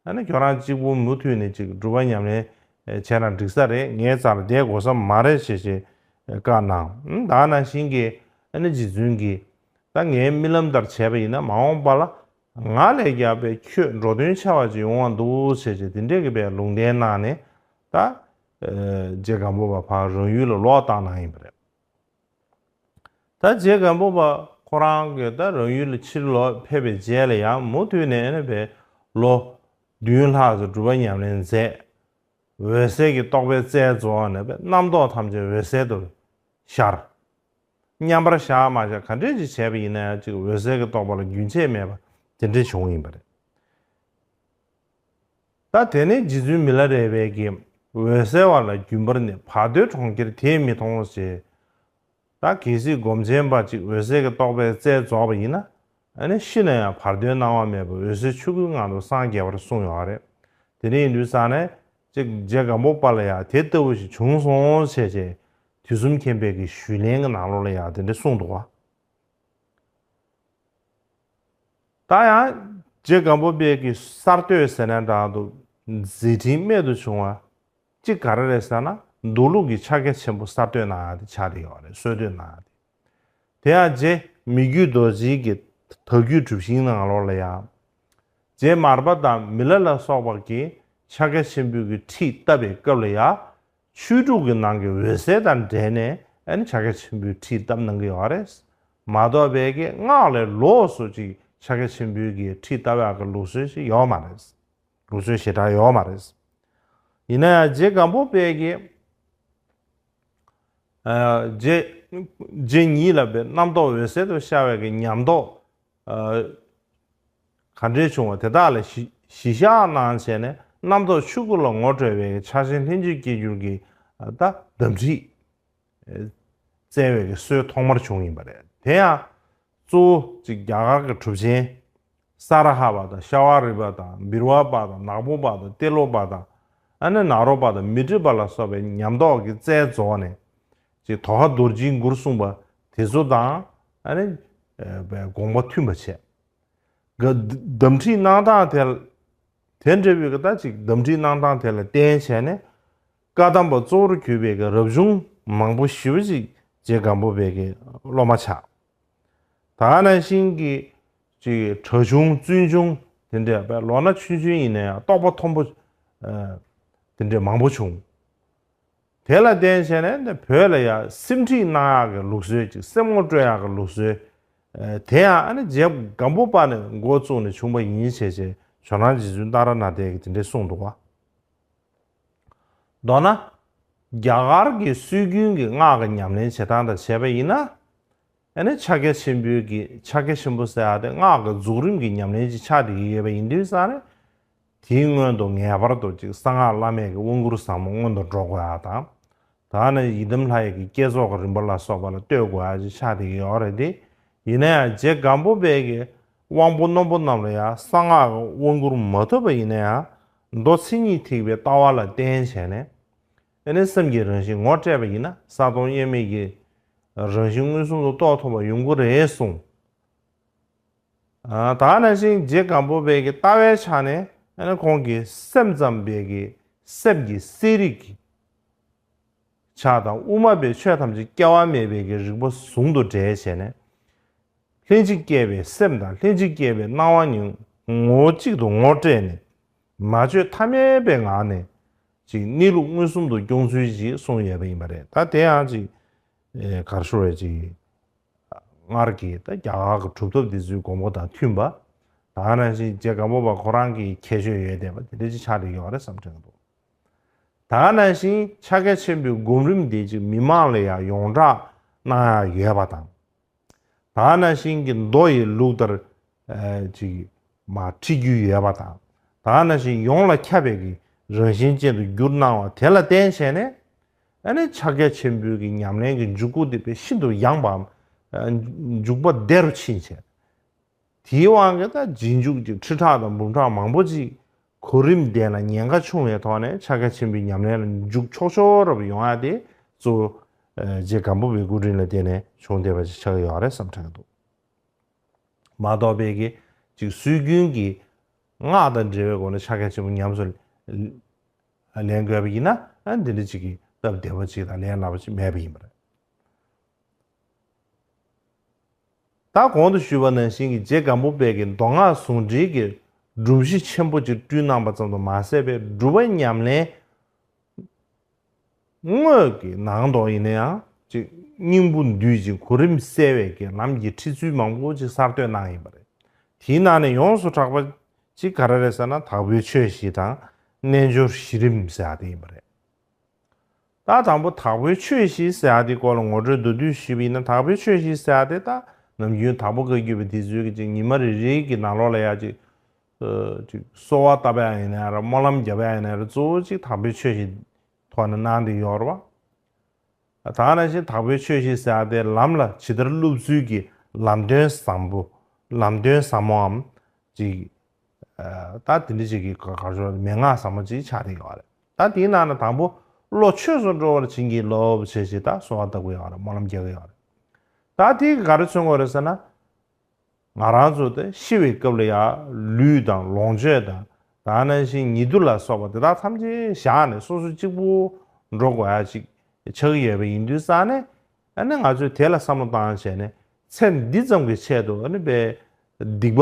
ཨ་ནི་ཁྱོད་རང་གཅིག་པུ་མུ་མཐུད་ནས་ཅིག་སྒྲུབ་པ་ཉམས་ལེན་བྱས་ན་འགྲིག་ས་རེད། ངའི་རྩར་བསྡད་དགོས་ས་མ་རེད་ཞེས་ཞེས་བཀའ་གནང་། ད་ནང་བཞིན་གྱི་ཨ་ནི་རྗེ་བཙུན་གྱིས་ད་ངའི་རྨི་ལམ་ལྟར་བྱས་པ་ཡིན་ན་མ་འོངས་པ་ལ་ང་ལས་རྒྱལ་བའི་ཁྱོད་འགྲོ་དོན་ཆེ་བ་ཅིག་ཡོང་བ་འདུག་ཞེས་ཞེས་དེ་འདྲས་ཀྱི་པའི་ལུང་བསྟན་གནང་ནས་ད་རྗེ་སྒམ་པོ་པ་ཕར་རང་ཡུལ་ལ་ལོག་བཏང་གནང་ཡིན་པ་རེད། ད་རྗེ་སྒམ་པོ་པ་ཁོ་རང་གིས་ད་རང་ཡུལ་ལ་ཕྱིར་ལོག་ཕེབས་པའི་རྗེས་ལ་ཡང་མུ་མཐུད་ནས་ཨ་ནི་བས་ལོ་བདུན་ལྷག་ཙམ་སྒྲུབ་པ་ཉམས་ལེན་མཛད། འོད་གསལ་གྱི་རྟོགས་པའི་རྩལ་རྫོགས་ནས་བས་རྣམ་རྟོག་ཐམས་ཅད་འོད་གསལ་དུ་ཤར། མཉམ་པར་བཞག་མ་བཞག་ག་འདྲས་ཅིག་བྱས་པ་ཡིན་ན་ཡང་ཅིག་འོད་གསལ་གྱི་རྟོགས་པ་ལ་རྒྱུན་ཆད་མེད་པ་དེ་འདྲས་བྱུང་ཡིན་པ་རེད། ད་དེ་ནས་རྗེ་བཙུན་མི་ལ་རས་པས་ཀྱིས་འོད་གསལ་བ་ལ་རྒྱུན་པར་ནི་བར་དོའི་གྲོང་ཁྱེར་དེས་མི་མཐོང་ཞེས། ད་གལ་སྲིད་སྒོམ་ཆེན་པ་ཅིག་འོད་གསལ་གྱི་རྟོགས་པའི་རྩལ་རྫོགས་པ་ཡིན་ན་ཨ་ནི་ཤི་ན་ཡང་བར་དོའི་སྣང་བ་མེད་པར་འོད་གསལ་ཆོས་སྐུའི་ངང་དུ་སངས་རྒྱས་པར་གསུངས་ཡོད་རེད། དེ་འདྲ་ཡིན་དུས་ཙང་ནས་ ཅིག་རྗེ་སྒམ་པོ་པ་ལ་ཡང་དེ་ལྟ་བུ་ཞིག་བྱུང་སོང་ཞེས་བྱས། དུས་གསུམ་མཁྱེན་པའི་གི་ཞུས་ལན་གྱི་ནང་ལོགས་ལ་ཡང་དེ་འདྲ་གསུངས་འདུག་བ། ད་ཡང་རྗེ་སྒམ་པོ་པའི་གི་གསར་གཏོད་ཟེར་ན་འདྲ་འདུག་མཛད་འཕྲིན་རྨད་དུ་བྱུང་བ་གཅིག་ག་རེ་རེད་ཟེར་ན། མདོ་ལུགས་ཀྱི་ཕྱག་རྒྱ་ཆེན་པོ་གསར་གཏོད་གནང་ཡག་དེ་ཆགས་བསྡད་ཡོད་རེད། སྲོལ་གཏོད་གནང་ཡག་དེ། དེ་ཡང་རྗེ་མི་བསྐྱོད་རྡོ་རྗེའི་གི་དར་རྒྱས་གྲུབ་ཆེན་ནང་ལོགས་ལ་ཡང་། རྗེ་མར་པ་དང་མི་ལ་ལ་སོགས་པ་གིས་ཕྱག་རྒྱ་ཆེན་པོའི་གི་ཁྲིད་བཏབ་པའི་སྐབས་ལ་ཡང་། ཆོས་དྲུག་གི་ནང་གི་འོད་གསལ་དང་འབྲེལ་ནས་ཨ་ནི་ཕྱག་རྒྱ་ཆེན་པོའི་ཁྲིད་བཏབ་གནང་གི་ཡོད་རེད། མ་གཏོགས་པའི་གི་སྔགས་ལས་ལོགས་སུ་ཅིག་ཕྱག་རྒྱ་ཆེན་པོའི་གི་ཁྲིད་བཏབ་ཡག་གི་ལུགས་སྲོལ་ཞིག་ཡོད་མ་རེད། ལུགས་སྲོལ་ཞེ་དྲག་ཡོད་མ་རེད། ཡིན་ན་ཡང་རྗེ་སྒམ་པོ་པའི་གི་ཨ་རྗེ་རྗེ་ཉིད་ལ་པའི་རྣམ་རྟོག་འོད་གསལ་དུ་ཤར་བའི་གི་ཉམས་རྟོགས། ཨ་ག་འདྲས་བྱུང་བ་དེ་དག་ལ་གཞི་གཞི་བཞག་གནང་བྱས་ནས། རྣམ་རྟོག་ཆོས་སྐུ་ལ་ངོ་སྤྲོད་པའི་ཕྱག་ཆེན་ལྷན་ཅིག་སྐྱེས་སྒྱུར་གྱི་ད་གདམས་ཁྲིད་སྩལ་བའི་གི་སྲོལ་ཐོག་མར་བྱུང་ཡིན་པ་རེད། དེ་ཡང་གཙོ་བོ་གཅིག་རྒྱ་གར་གྱི་གྲུབ་ཆེན་ས་ར་ཧ་པ་དང་ཤ་བ་རི་པ་དང་བིར་བ་པ་དང་ནག་པོ་པ་དང་ཏེ་ལོ་པ་དང་། ཨ་ནི་ནཱ་རོ་པ་དང་མཻ་ཏྲི་པ་ལ་སོགས་པའི་ཉམས་རྟོགས་ཀྱི་རྩལ་རྫོགས་ནས། ཅིག་དོ་ཧ་རྡོ་རྗེའི་མགུར་གསུངས་པ་དེ་ཚོ་དང་ཨ་ནི་དགོངས་པ་མཐུན་པ་བྱས། གདམས་ཁྲིད་གནང་སྟངས་དེ། དེ་འདྲ་བའི་གི་ད་ཅིག་གདམས་ཁྲིད་གནང་སྟངས་དེ་ལ་བརྟེན་བྱས་ནས། བཀའ་གདམས་པ་གཙོ་བོར་གྱུར་པའི་གི་རབ་བྱུང་མང་པོ་ཞེ་པོ་ཅིག་རྗེ་སྒམ་པོ་པའི་གི་སློབ་མ་ཆགས། ད་ག་ནང་བཞིན་གྱི་ཅིག་གྲྭ་ཆུང་བཙུན་ཆུང་དེ་འདྲ་བས། ལོ་ན་ཆུང་ཆུང་ཡིན་ན་ཡང་རྟོགས་པ་མཐོན་པོ་དེ་འདྲ་མང་པོ་བྱུང་། དེ་ལ་བརྟེན་བྱས་ནས་འདི་བོད་ལ་ཡང་སེམས་ཁྲིད་གནང་ཡག་གི་ལུགས་སྲོལ་ཅིག་སེམས་ངོ་སྤྲོད་ཡག་གི་ལུགས་སྲོལ། དེ་ཡང་ཨ་ནི་རྗེ་སྒམ་པོ་པ་ནས་འགོ་བཙུགས་ནས་བྱུང་བ་ཡིན་ཞེས་བྱས། ཇོ་ནང་རྗེ་བཙུན་ཏཱ་ར་ནཱ་ཐས་ཀྱིས་དེ་འདྲ་གསུངས་འདུག་བ། མདོར་ན། རྒྱ་གར་གྱི་སྲོལ་རྒྱུན་གྱི་སྔགས་ཀྱི་ཉམས་ལེན་བྱེད་སྟངས་དང་བྱས་པ་ཡིན་ན། ཨ་ནི་ཕྱག་རྒྱ་ཆེན་པོའི་གི་ཕྱག་རྒྱ་ཆེན་པོ་ཟེར་ཡག་དེ་སྔགས་ཀྱི་རྫོགས་རིམ་གྱི་ཉམས་ལེན་ཅིག་ཆགས་བསྡད་ཀྱི་ཡོད་པ་ཡིན་དུས་ཙང་ནས། དེའི་སྔོན་དུ་ངེས་པར་དུ་ཅིག་གསང་སྔགས་བླ་མེད་ཀྱི་དབང་བསྐུར་ཟབ་མོ་སྔོན་དུ་འགྲོ་དགོས་ཡག་དང་། ད་ནི་ཡི་དམ་ལྷ་ཡི་གི་བསྐྱེད་རྫོགས་ཀྱི་རིམ་པ་ལ་སོགས་པ་ལ་བསྟོད་དགོས་ཡག་ཅིག་ཆགས་བསྡད་ཀྱི་ཡོད་རེད་དེ། ཡིན་ན་ཡང་རྗེ་སྒམ་པོ་པའི་གི་དབང་པོ་རྣོན་པོ་རྣམས་ལ་ཡང་གསང་སྔགས་ཀྱི་དབང་བསྐུར་མ་ཐོབ་པ་ཡིན་ན་ཡང་། མདོ་མཚན་ཉིད་ཐེག་པའི་ལྟ་བ་ལ་བརྟེན་བྱས་ནས། ཨ་ནི་སེམས་ཀྱི་རང་བཞིན་ངོ་སྤྲད་པ་ཡིན་ན་གསལ་སྟོང་དབྱེར་མེད་ཀྱི་རང་བཞིན་མངོན་སུམ་དུ་རྟོགས་ཐུབ་པ་ཡོང་གི་རེད་གསུངས། ད་ག་ནང་བཞིན་རྗེ་སྒམ་པོ་པའི་གི་ལྟ་བའི་ཆ་ནས་ཨ་ནི་ཁོང་གི་སེམས་ཙམ་པའི་གི་སེམས་ཀྱི་གསལ་རིག་གི་ཆ་དང་། དབུ་མ་པའི་ཆོས་ཐམས་ཅད་སྐྱེ་བ་མེད་པའི་གི་རིག་པ་ཟུང་དུ་འབྲེལ་བྱས་ནས། ལྷན་ཅིག་སྐྱེས་པའི་སེམས་དང་ལྷན་ཅིག་སྐྱེས་པའི་སྣང་བ་གཉིས་ངོ་བོ་གཅིག་ཏུ་ངོ་སྤྲད་ནས། མ་བཅོས་ཐ་མལ་པའི་ངང་ནས་ཅིག་གནས་ལུགས་མངོན་སུམ་དུ་སྐྱོང་ཚུལ་ཅིག་གསུངས་ཡོད་པ་ཡིན་པ་རེད། ད་དེ་ཡང་ཅིག་ཨེ་ག་རེ་ཞུ་དགོས་རེད། ཅིག་སྔར་གྱི་ད་རྒྱ་གར་གྱི་གྲུབ་ཐོབ་འདི་ཚོའི་དགོངས་པ་དང་མཐུན་པ། ད་ག་ནང་བཞིན་རྗེ་སྒམ་པོ་པ་ཁོ་རང་གི་ཁྱད་ཆོས་ཡོད་བསྡད་པ་དེ་འདྲ་ཅིག་ཆགས་བསྡད་ཡོད་རེད་བསམ་དྲན་གྱི་འདུག་ད་ག་ནང་བཞིན་ཕྱག་རྒྱ་ཆེན་པོའི་སྒོམ་རིམ་འདི་ཅིག་མི་མང་ལ་ཡང་ཡོངས་གྲགས་གནང་ཡག་ཡོད་པ་དང་། ད་ག་ནང་བཞིན་གྱི་མདོ་ཡི་ལུགས་ལྟར་ཨ་ཅིག་མར་ཁྲིད་རྒྱུ་ཡོད་པ་དང་། ད་ག་ནང་བཞིན་ཡོངས་ལ་ཁྱབ་པའི་གི་རང་བཞིན་ཅན་དུ་བསྒྱུར་གནང་བ་དེ་ལ་བརྟེན་བྱས་ནས། ཨ་ནི་ཕྱག་རྒྱ་ཆེན་པོའི་གི་ཉམས་ལེན་གྱི་འཇུག་སྒོ་འདི་དཔེ་ཤིན་ཏུ་ཡངས་པའམ་ཨ་འཇུག་པ་བདེ་རུ་ཕྱིན་བྱས། དེའི་དབང་གིས་ད་རྗེས་འཇུག་གི་ཁྲི་ཕྲག་དང་འབུམ་ཕྲག་མང་པོ་ཅིག་གོ་རིམ་ལྡན་ལ་ཉེན་ཁ་ཆུང་བའི་ཐོག་ནས་ཕྱག་རྒྱ་ཆེན་པོའི་ཉམས་ལེན་ལ་འཇུག་ཆོག་ཆོག་རབ་ཡོང་ཡ་དེ་གཙོ་བོ་ཨ་རྗེ་སྒམ་པོ་པའི་སྐུ་དྲིན་ལ་བརྟེན་ནས་བྱུང་བསྡད་པ་ཅིག་ཆགས་ཀྱི་ཡོད་རེད་བསམ་དྲན་གྱི་འདུག་མ་གཏོགས་པའི་གི་ཅིག་སྲོལ་རྒྱུན་གྱི་སྔགས་དང་འབྲེལ་བའི་སྒོ་ནས་ཕྱག་རྒྱ་ཆེན་པོ་ཉམས་སུ་ལེན་དགོས་པ་ཡིན་ན། ཨ་འདི་འདྲ་ཅིག་གི་སྟབས་བདེ་བ་ཅིག་དང་ལན་སླ་བ་ཅིག་མེད་པ་ཡིན་པ་རེད། ད་གོང་དུ་ཞུས་པ་ནང་བཞིན་གྱི་རྗེ་སྒམ་པོ་པའི་གི་མདོ་སྔགས་ཟུང་འབྲེལ་གྱི་སྒྲོམ་གཞི་ཆེན་པོ་ཅིག་བསྐྲུན་གནང་པ་ཙམ་དུ་མ་ཟད་པའི་སྒྲུབ་པ་ཉམས་ལེན་དངོས་ཀྱི་ནང་དུ་ཡིན་ན་ཡང་ཅིག་སྙིང་པོ་འདུས་ཅིང་གོ་རིམ་གསལ་བའི་གི་ལམ་གྱི་ཁྲིད་ཚུལ་མང་པོ་ཅིག་གསར་གཏོད་གནང་ཡིན་པ་རེད། དེའི་ནང་ནས་ཡོངས་སུ་གྲགས་པ་ཅིག་ག་རེ་རེད་ཟེར་ན། དྭགས་པོའི་ཆོས་བཞི་དང་རྣལ་འབྱོར་བཞི་རིམ་ཟེར་ཡག་དེ་ཡིན་པ་རེད། ད་དང་པོ་དྭགས་པོའི་ཆོས་བཞི་ཟེར་ཡག་དེའི་སྐོར་ལ་ངོ་སྤྲོད་མདོར་བསྡུས་ཞུས་པ་ཡིན་ན། དྭགས་པོའི་ཆོས་བཞི་ཟེར་ཡག་དེ་ད་ནམ་རྒྱུན་དྭགས་པོ་བཀའ་བརྒྱུད་པ་དེ་ཚོའི་གི་ཅིག་ཉི་མ་རེ་རེའི་གི་ནང་ལོགས་ལ་ཡ་ཅིག་ཨ་ཅིག་གསོལ་བ་བཏབ་ཡག་ཡིན་ན་ཡང་ར། སྨོན་ལམ་རྒྱབ་ཡག་ཡིན་ན་ཡང་ར། གཙོ་བོ་ཅིག་དྭགས་པོའི་ཆོས་བཞི་ཐོག་ནས་གནང་བསྡད་ཡོད་རེད་བ། ད་ག་ནང་བཞིན་དྭགས་པོའི་ཆོས་བཞི་ཟེར་ཡག་དེ་ལམ་ལ་ཇི་ལྟར་བསླབ་ཚུལ་གྱི་ལམ་སྟོན་ཟབ་པོ། ལམ་སྟོན་ཟབ་མོའམ་ཅིག་ཨ་ད་དེ་འདྲ་ཅིག་གི་ག་ག་ཞོར་མན་ངག་ཟབ་མོ་ཅིག་ཆགས་བསྡད་ཡོད་རེད། ད་དེའི་ནང་ནས་དང་པོ་བློ་ཆོས་སུ་འགྲོ་བར་བྱིན་གྱིས་རློབས་བྱས་བྱས་ད་གསོལ་བ་བཏབ་ཀྱི་ཡོད་རེད། སྨོན་ལམ་རྒྱག་གི་ཡོད་རེད། ད་དེ་ག་རེ་མཚོན་གྱི་ཡོད་རེད་ཟེར་ན། ང་རང་ཚོ་དེ་ཤི་བའི་སྐབས་ལ་ཡང་ལུས་དང་ལོངས་སྤྱོད་དང་ད་ནང་བཞིན་ཉེ་དུ་ལ་སོགས་པ་དེ་དག་ཐམས་ཅད་བཞག་ནས་སོ་སོ་གཅིག་པུ་འགྲོ་དགོས་ཡ་ཅིག་ཆགས་ཀྱི་ཡོད་པ་ཡིན་དུས་ཙང་ནས། ཨ་ནི་ང་ཚོས་དེ་ལ་བསམ་བློ་བཏང་བྱས་ནས་ཚེ་འདི་ཙམ་གྱི་ཆེད་དུ་ཨ་ནི་པའི་སྡིག་པ་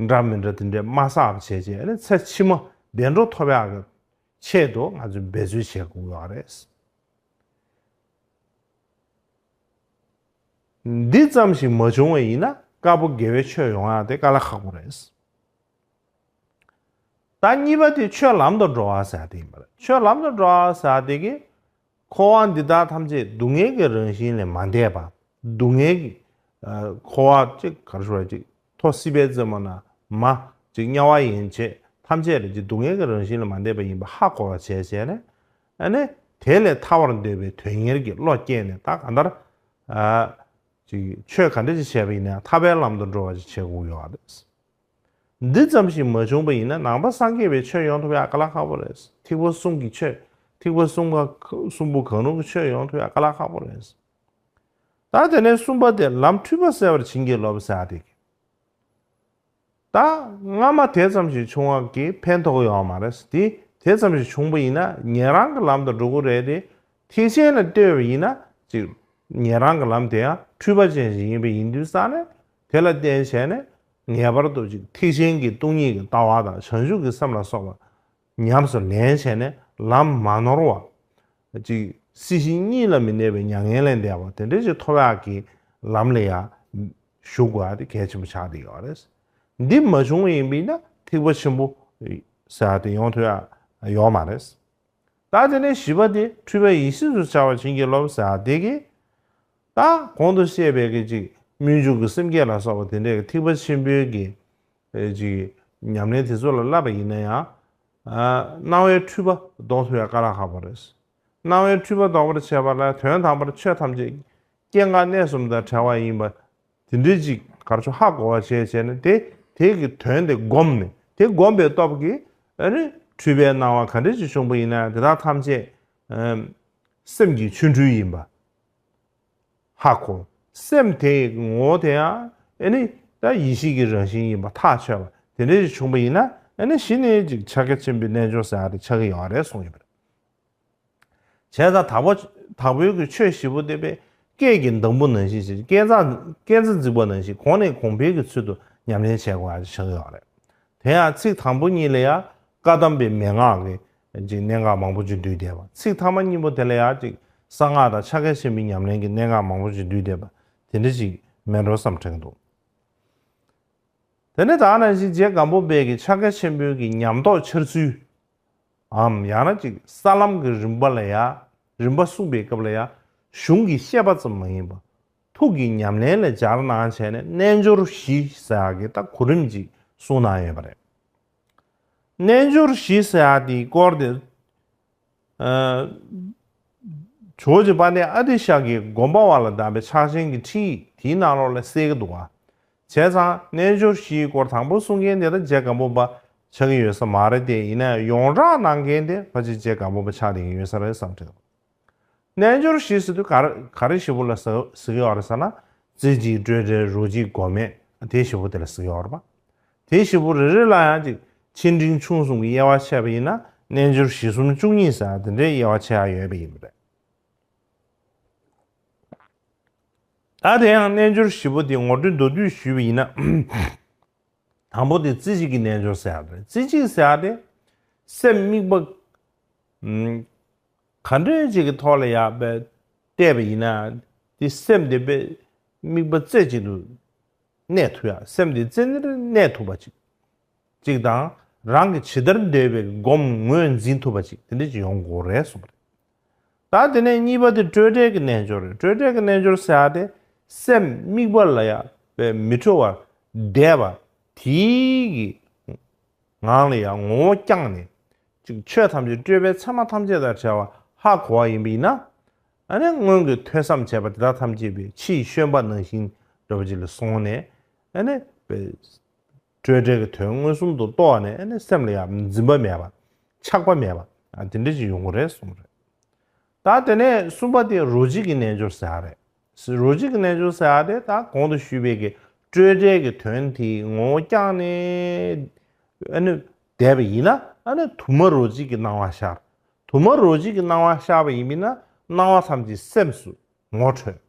འདྲ་མི་འདྲ་དེ་འདྲས་མ་བསགས་པ་བྱས་བྱས་ཨ་ནི་ཚེ་ཕྱི་མ་བདེ་འགྲོ་ཐོབ་ཡག་གི་ཆེད་དུ་ང་ཚོས་འབད་རྩོལ་བྱེད་དགོས་ཡོད་རེད། འདི་ཙམ་ཞིག་མ་བྱུང་བ་ཡིན་ན་དཀར་པོ་དགེ་བའི་ཆོས་ཡོང་ཡག་དེ་དཀའ་ལས་ཁག་པོ་རེད། ད་གཉིས་པ་དེ་ཆོས་ལམ་དུ་འགྲོ་བ་ཟེར་ཡག་དེ་ཡིན་པ་རེད། ཆོས་ལམ་དུ་འགྲོ་བ་ཟེར་ཡག་དེ་གི་འཁོར་བ་འདི་དག་ཐམས་ཅད་སྡུག་བསྔལ་གྱི་རང་བཞིན་ལས་མ་འདས་པ། སྡུག་བསྔལ་གྱི་ཨ་འཁོར་བ་གཅིག་ག་རེ་ཞུ་བ་གཅིག་ཐོག་སྲིད་པའི་རྩེ་མོ་ན་མ་གཅིག་དམྱལ་བ་ཡན་ཆད་ཐམས་ཅད་ལས་ཀྱི་སྡུག་བསྔལ་གྱི་རང་བཞིན་ལས་མ་འདས་པ་ཡིན་པ་ཧ་གོ་བ་བྱས་བྱས་ནས། ཨ་ནི་དེ་ལས་ཐར་བར་འདོད་པའི་དོན་གཉེར་གྱི་བློ་སྐྱེས་ནས་ད་གང་ལྟར་ཨ་ཅིག་ཆོས་ག་འདྲ་ཅིག་བྱས་པ་ཡིན་ན་ཐར་པའི་ལམ་དུ་འགྲོ་བ་ཅིག་བྱེད་དགོས་ཡོད་རེད། འདི་ཙམ་ཞིག་མ་བྱུང་བ་ཡིན་ན་ནང་པ་སངས་རྒྱས་པའི་ཆོས་ཡོང་ཐུབ་ཡག་དཀའ་ལས་ཁག་པོ་རེད། ཐེག་པ་གསུམ་གྱི་ཆོས། ཐེག་པ་གསུམ་ག་གསུམ་པོ་གང་རུང་གི་ཆོས་ཡོང་ཐུབ་ཡག་དཀའ་ལས་ཁག་པོ་རེད། ད་དེ་ནས་གསུམ་པ་དེ་ལམ་འཁྲུལ་པ་བསལ་བར་བྱིན་གྱིས་རློབས་ཟེར་ཡག་དེ་གི། ད་སྔ་མ་དེ་ཙམ་ཞིག་བྱུང་བ་གིས་ཕན་ཐོགས་ཡོད་མ་རེད། དེ་དེ་ཙམ་ཞིག་བྱུང་བ་ཡིན་ན་ཉན་རང་གི་ལམ་དུ་འགྲོ་གི་རེད་དེ། ཐེག་ཆེན་ལ་ལྟོས་པ་ཡིན་ན་ཅིག་ཉན་རང་གི་ལམ་དེ་ཡང་འཁྲུལ་པ་ཅན་ཞིག་ཡིན་པ་ཡིན་དུས་ཙང་ནས་དེ་ལ་བརྟེན་བྱས་ནས་ངེས་པར་དུ་ཅིག་ཐེག་ཆེན་གྱི་སྟོང་ཉིད་ཀྱི་ལྟ་བ་དང་བྱང་ཆུབ་ཀྱི་སེམས་ལ་སོགས་པ་ཉམས་སུ་ལེན་བྱས་ནས་ལམ་མ་ནོར་བ། ཅིག་སྲིད་ཞི་གཉིས་ལ་མི་གནས་པའི་མྱ་ངན་ལས་འདས་པ་དེ་འདྲ་ཞིག་ཐོབ་ཡག་གི་ལམ་ལ་ཡང་ཞུགས་དགོས་ཡག་དེ་གལ་ཆེན་པོ་ཆགས་བསྡད་ཡོད་རེད། འདི་མ་བྱུང་བ་ཡིན་པས་ན་ཐེག་པ་ཆེན་པོ་ཟེར་ཡག་དེ་ཡོང་ཐུབ་ཡག་ཡོད་མ་རེད། ད་དེ་ནས་བཞི་པ་དེ་འཁྲུལ་པ་ཡེ་ཤེས་སུ་འཆར་བར་བྱིན་གྱིས་རློབས་ཟེར་ཡག་དེ་གི། ད་གོང་དུ་བཤད་པའི་གི་ཅིག་སྨོན་འཇུག་གི་སེམས་བསྐྱེད་ལ་སོགས་པ་དེ་འདྲའི་གི་ཐེག་པ་ཆེན་པོའི་གི་ཨེ་ཅིག་ཉམས་ལེན་དེ་ཚོ་ལ་བསླབ་པ་ཡིན་ན་ཡང་། ཨ་སྣང་བའི་འཁྲུལ་པ་ཟློག་ཐུབ་ཡག་དཀའ་ལས་ཁག་པོ་རེད། སྣང་བའི་འཁྲུལ་པ་ཟློག་པར་བྱེད་པ་ལ་དོན་དམ་པར་ཆོས་ཐམས་ཅད་སྐྱེ་འགག་གནས་གསུམ་དང་བྲལ་བ་ཡིན་པ། དེ་འདྲའི་ཅིག་གར་ཆོ་ཧ་གོ་བ་བྱས་བྱས་ནས་དེ་དེ་གི་དོན་དེ་བསྒོམས་ནས་དེ་བསྒོམས་པའི་སྟོབས་ཀྱིས་ཨ་ནི་འཁྲུལ་པའི་སྣང་བ་ག་འདྲ་ཅིག་བྱུང་པ་ཡིན་ན་དེ་དག་ཐམས་ཅད་ཨམ་སེམས་ཀྱི་ཆོ་འཕྲུལ་ཡིན་པ་ཧ་གོ། སེམས་དེ་ངོ་བོ་དེ་ཡང་ཨ་ནི་ད་ཡེ་ཤེས་ཀྱི་རང་བཞིན་ཡིན་པ་ཐག་ཆོད་པ་དེ་འདྲ་ཅིག་བྱུང་པ་ཡིན་ན་ཨ་ནི་གཞི་ནས་ཅིག་ཕྱག་རྒྱ་ཆེན་པོའི་རྣལ་འབྱོར་ཟེར་ཡག་དེ་ཆགས་ཀྱི་ཡོད་རེད་གསུངས་ཡོད་པ་རེད། བྱས་ཙང་དྭགས་པོ་དྭགས་པོའི་གི་ཆོས་བཞི་པོ་དེ་པས་སྐས་ཀྱི་འདམ་བུ་ནང་བཞིན་ཞེས་སྐས་འཛེག་སྐས་འཛེག་འཛེགས་པ་ནང་བཞིན་གོང་ནས་གོང་འཕེལ་གྱི་ཚུལ་དུ་ཉམས་ལེན་བྱེད་དགོས་ཡག་ཆགས་ཀྱི་ཡོད་རེད། དེ་ཡང་ཚིག་དང་པོ་གཉིས་ལ་ཡང་བཀའ་གདམས་པའི་མན་ངག་གི་ཅིག་གནད་འགག་མང་པོ་ཅིག་འདུས་བསྡད་པ། ཚིག་ཐ་མ་གཉིས་པོ་དེ་ལ་ཡང་ཅིག་གསང་སྔགས་དང་ཕྱག་རྒྱ་ཆེན་པོའི་ཉམས་ལེན་གྱི་གནད་འགག་མང་པོ་ཅིག་འདུས་བསྡད་པ་དེ་འདྲ་ཅིག་མེད་འགྲོ་བསམ་དྲན་གྱི་འདུག་དེ་ནས་ད་ནང་བཞིན་རྗེ་སྒམ་པོ་པའི་གི་ཕྱག་རྒྱ་ཆེན་པོའི་གི་ཉམས་རྟོགས་འཆར་ཚུལ། འམ་ཡང་ན་ཅིག་ས་ལམ་གྱི་རིམ་པ་ལ་ཡ། རིམ་པ་གསུངས་པའི་སྐབས་ལ་ཡ། གཞུང་གི་བཤད་པ་ཙམ་མ་ཡིན་པ། ཐུགས་ཀྱི་ཉམས་ལེན་ལ་སྦྱར་གནང་བྱས་ནས་རྣལ་འབྱོར་བཞི་ཟེར་ཡག་གི་ད་གོ་རིམ་ཅིག་གསུངས་གནང་ཡོད་པ་རེད། རྣལ་འབྱོར་བཞི་ཟེར་ཡག་དེའི་སྐོར་དེ། ཇོ་བོ་རྗེ་དཔལ་ལྡན་ཨ་ཏི་ཤ་གི་དགོངས་པ་བ་ལ་གདམས་པའི་ཕྱག་ཆེན་གྱི་ཁྲིད་དེའི་ནང་ལོགས་ལ་གསལ་གྱི་འདུག་ག་བྱས་ཙང་རྣལ་འབྱོར་བཞིའི་སྐོར་དང་པོ་གསུང་མཁན་དེ་ད་རྗེ་སྒམ་པོ་པ་ཆགས་ཀྱི་ཡོད་ས་མ་རེད་དེ། ཡིན་ན་ཡང་ཡོངས་གྲགས་གནང་མཁན་དེ་ཕལ་ཆེར་རྗེ་སྒམ་པོ་པ་ཆགས་བསྡད་ཀྱི་ཡོད་ས་རེད་བསམ་དྲན། རྣལ་འབྱོར་བཞི་ཟེར་དུས་ག་རེ་ག་རེ་བཞི་པོ་ལ་ཟེར་ཟེར་གྱི་ཡོད་རེད་ཟེར་ན། རྩེ་གཅིག་སྤྲོས་བྲལ། རོ་གཅིག་སྒོམ་མེད། དེ་བཞི་པོ་དེ་ལ་ཟེར་གྱི་ཡོད་རེད་པ། དེ་བཞི་པོ་རེ་རེ་ལ་ཡང་ཅིག་ཆེ་འབྲིང་ཆུང་གསུམ་གྱི་དབྱེ་བ་ཕྱེ་བ་ཡིན་ན་རྣལ་འབྱོར་བཞི་གསུམ་བཅུ་གཉིས་ཟེར་དེ་འདྲའི་དབྱེ་བ་ཕྱེ་ཡག་ཡོད་པ་ཡིན་པ་རེད། ད་དེ་ཡང་རྣལ་འབྱོར་བཞི་པོ་དེ་ངོ་སྤྲོད་མདོར་བསྡུས་ཞུས་པ་ཡིན་ན། དང་པོ་དེ་རྩེ་གཅིག་གི་རྣལ་འབྱོར་ཟེར་ཡག་རེད། རྩེ་གཅིག་ཟེར་ཡག་དེ་སེམས་དམིགས་པ་ཨམ་ག་འདྲ་ཅིག་གི་ཐོག་ལ་ཡ་བལྟས་པ་ཡིན་ན་དེ་སེམས་དེ་དཔེ་དམིགས་པ་རྩེ་གཅིག་ཏུ་གནས་ཐུབ་ཡག་སེམས་དེ་རྩེ་ནས་གནས་ཐུབ་པ་ཅིག་ཅིག་དང་། རང་གི་ཇི་ལྟར་འདོད་པའི་སྒོམ་ངོས་འཛིན་ཐུབ་པ་ཅིག་དེ་འདྲ་ཅིག་ཡོང་དགོས་རེད་གསུངས་པ་རེད། ད་དེ་ནས་གཉིས་པ་དེ་སྤྲོས་བྲལ་གྱི་རྣལ་འབྱོར་རེད། སྤྲོས་བྲལ་གྱི་རྣལ་འབྱོར་ཟེར་ཡག་དེ་སེམས་དམིགས་པ་ལ་ཡ་བས་མི་འཕྲོ་བར་བསྡད་པ་དེའི་གི་ངང་ལ་ཡ་ངོ་བོ་བསྐྱངས་ནས་ཅིག་ཆོས་ཐམས་ཅད་སྤྲོས་པའི་མཚན་མ་ཐམས་ཅད་དང་བྲལ་བ་ཧ་གོ་བ་ཡིན་པ་ཡིན་ན། ཨ་ནི་སྔོན་གྱི་ཐོས་བསམ་བྱས་པ་དེ་དག་ཐམས་ཅད་པའི་ཕྱིའི་བཤོན་པ་ནང་བཞིན་འདྲ་བ་ཅིག་ལ་སོང་ནས། ཨ་ནི་པའི་སྤྲོས་བྲལ་གྱི་དོན་མངོན་སུམ་དུ་རྟོགས་ནས་ཨ་ནི་སེམས་ལ་ཡང་འཛིན་པ་མེད་པ། ཆགས་པ་མེད་པ། ཨ་དེ་འདྲ་ཅིག་ཡོང་གི་རེད་གསུངས་རེད། ད་དེ་ནས་གསུམ་པ་དེ་རོ་གཅིག་གི་རྣལ་འབྱོར་ཟེར་ཡ་རེད། རོ་གཅིག་གི་རྣལ་འབྱོར་ཟེར་ཡ་དེ་ད་གོང་དུ་ཞུས་པའི་གི་སྤྲོས་བྲལ་གྱི་དོན་དེའི་ངོ་བོ་བསྐྱངས་ནས་ཨ་ནི་བསྡད་པ་ཡིན་ན། ཨ་ནི་དུ་མ་རོ་གཅིག་གི་སྣང་བ་ཤར། དུ་མ་རོ་གཅིག་གི་སྣང་བ་ཤར་བ་ཡིན་མིན་ན་སྣང་བ་ཐམས་ཅད་སེམས་སུ་ངོ་འཕྲོད།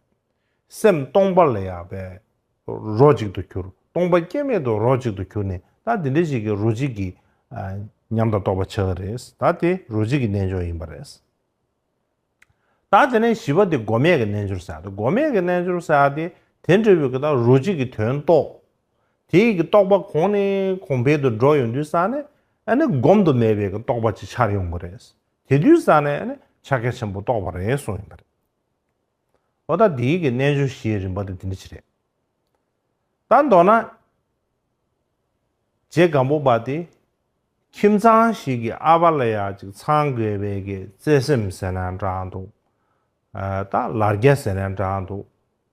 སེམས་སྟོང་པ་ལ་ཡང་བས་རོ་གཅིག་ཏུ་གྱུར། སྟོང་པ་སྐྱེ་མེད་དུ་རོ་གཅིག་ཏུ་གྱུར་ནས། ད་འདི་འདྲ་ཞིག་གི་རོ་གཅིག་གི་ཨ་ཉམས་དང་རྟོགས་པ་ཆགས་ཀྱི་རེད། ད་དེ་རོ་གཅིག་གི་རྣལ་འབྱོར་ཡིན་པ་རེད། ད་དེ་ནས་བཞི་པ་དེ་སྒོམ་མེད་ཀྱི་རྣལ་འབྱོར་ཟེར་ཡ་དེ། སྒོམ་མེད་ཀྱི་རྣལ་འབྱོར་ཟེར་ཡ་དེ་དེ་འདྲ་བའི་གི་ད་རོ་གཅིག་གི་དོན་རྟོགས། དེའི་གི་རྟོགས་པ་གོང་ནས་གོང་འཕེལ་དུ་འགྲོ་ཡོང་དུས་ཙ་ནས་ཨ་ནི་སྒོམ་དུ་མེད་པའི་གི་རྟོགས་པ་ཅིག་འཆར་ཡོང་གི་རེད། དེ་དུས་ཙ་ནས་ཨ་ནི་ཕྱག་རྒྱ་ཆེན་པོ་རྟོགས་པ་རེད་གསུངས་ཡིན་པ་རེད། འོ་ད་འདིའི་གི་རྣལ་འབྱོར་བཞིའི་རིམ་པ་དེ་འདི་འདྲ་ཅིག་རེད། ད་མདོར་ན། རྗེ་སྒམ་པོ་པ་དེ་ཁྱིམ་ཚང་ཞིག་གི་ཨ་ཕ་ལ་ཡ་ཅིག་ཚང་དགོས་པའི་གི་བརྩེ་སེམས་ཟེར་ན་འདྲ་འདུག་ཨ་ད་ལར་རྒྱ་ཟེར་ན་འདྲ་འདུག་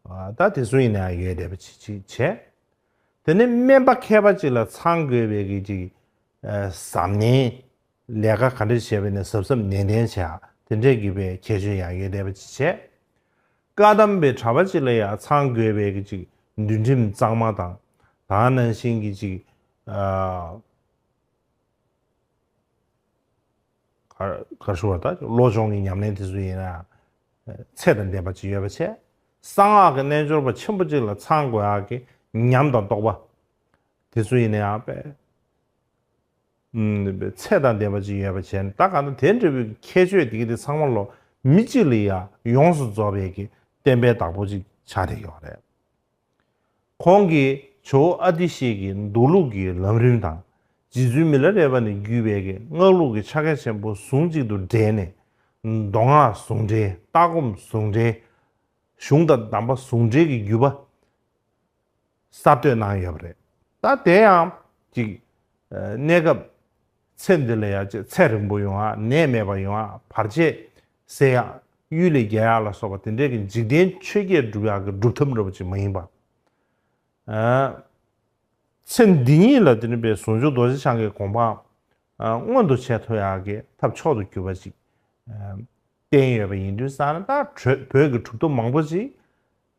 ཨ་ད་དེ་ཚོ་ཡིན་ན་ཡང་ཡོད་བསྡད་པ་ཅིག་ཅིག་བྱས། དེ་ནས་སྨན་པ་མཁས་པ་ཅིག་ལ་ཚང་དགོས་པའི་གི་ཅིག་ཨ་གཟབ་ནན། ལས་ཀ་ག་འདྲ་བྱས་པ་ཡིན་ན་གཟབ་གཟབ་ནན་ཏན་བྱས། དེ་འདྲས་ཀྱི་པའི་ཁྱད་ཆོས་ཡང་ཡོད་བསྡད་པ་ཅིག་བྱས། བཀའ་གདམས་པའི་གྲྭ་པ་ཅིག་ལ་ཡང་ཚང་དགོས་པའི་གི་ཅིག་འདུལ་ཁྲིམས་གཙང་མ་དང་། ད་ནང་བཞིན་གྱི་ཅིག་ཨ་ག་ག་ཞུ་བ་ད་བློ་སྦྱོང་གི་ཉམས་ལེན་དེ་ཚོ་ཡིན་ན་ཚད་དང་ལྡན་པ་ཅིག་ཡོད་པ་བྱས། གསང་སྔགས་ཀྱི་རྣལ་འབྱོར་པ་ཆེན་པོ་ཅིག་ལ་ཚང་དགོས་ཡག་གི་ཉམས་དང་རྟོགས་པ་དེ་ཚོ་ཡིན་ན་ཡང་པས། ཚད་དང་ལྡན་པ་ཅིག་ཡོད་པ་བྱས་ནས། ད་གང་ལྟར་དེ་འདྲ་བའི་ཁྱད་ཆོས་དེ་གི་དེ་ཚང་མ་ལོ་མི་གཅིག་ལ་ཡང་ཡོངས་སུ་རྫོགས་པའི་གི་བསྟན་པའི་བདག་པོ་ཅིག་ཆགས་བསྡད་ཡོད་རེད། ཁོང་གིས་ཇོ་བོ་ཨ་ཏི་ཤའི་གི་མདོ་ལུགས་ཀྱི་ལམ་རིམ་དང་། རྗེ་བཙུན་མི་ལ་རས་པ་ནས་བརྒྱུད་པའི་གི་སྔགས་ལུགས་ཀྱི་ཕྱག་རྒྱ་ཆེན་པོ་ཟུང་གཅིག་ཏུ་འབྲེལ་ནས། མདོ་སྔགས་ཟུང་འབྲེལ། ལྟ་སྒོམ་ཟུང་འབྲེལ། གཞུང་དང་གདམས་པ་ཟུང་འབྲེལ་གྱི་བརྒྱུད་པ་གསར་གཏོད་གནང་ཡོད་པ་རེད། ད་དེ་ཡང་ཅིག་གནས་སྐབས་ཚེ་འདི་ལ་ཡང་ཅིག་ཚེ་རིང་པོ་ཡོང་ཡག། ནད་མེད་པ་ཡོང་ཡག། བར་ཆད་སེལ་ཡག། གཡུལ་ལས་རྒྱལ་ཡག་ལ་སོགས་པ་དེ་འདྲའི་གི་འཇིག་རྟེན་ཆོས་བརྒྱད་སྒྲུབ་ཡག་གི་སྒྲུབ་ཐབས་འདྲ་པོ་ཅིག་མ་ཡིན་པ། ཚེ་འདི་ཉིད་ལ་དེ་ནི་པའི་ཟུང་འཇུག་རྡོ་རྗེ་འཆང་གི་གོ་འཕང་མངོན་དུ་བྱེད་ཐུབ་ཡག་གི་ཐབས་མཆོག་ཏུ་གྱུར་པ་ཅིག་བསྟན་ཡོད་པ་ཡིན་དུས་ཙང་ནས། ད་བོད་ཀྱི་གྲུབ་ཐོབ་མང་པོ་ཅིག་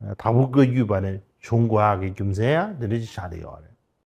དྭགས་པོ་བཀའ་བརྒྱུད་པ་ནས་བྱུང་དགོས་ཡག་གི་རྒྱུ་མཚན་ཡང་འདི་འདྲ་ཅིག་ཆགས་བསྡད་ཡོད་རེད།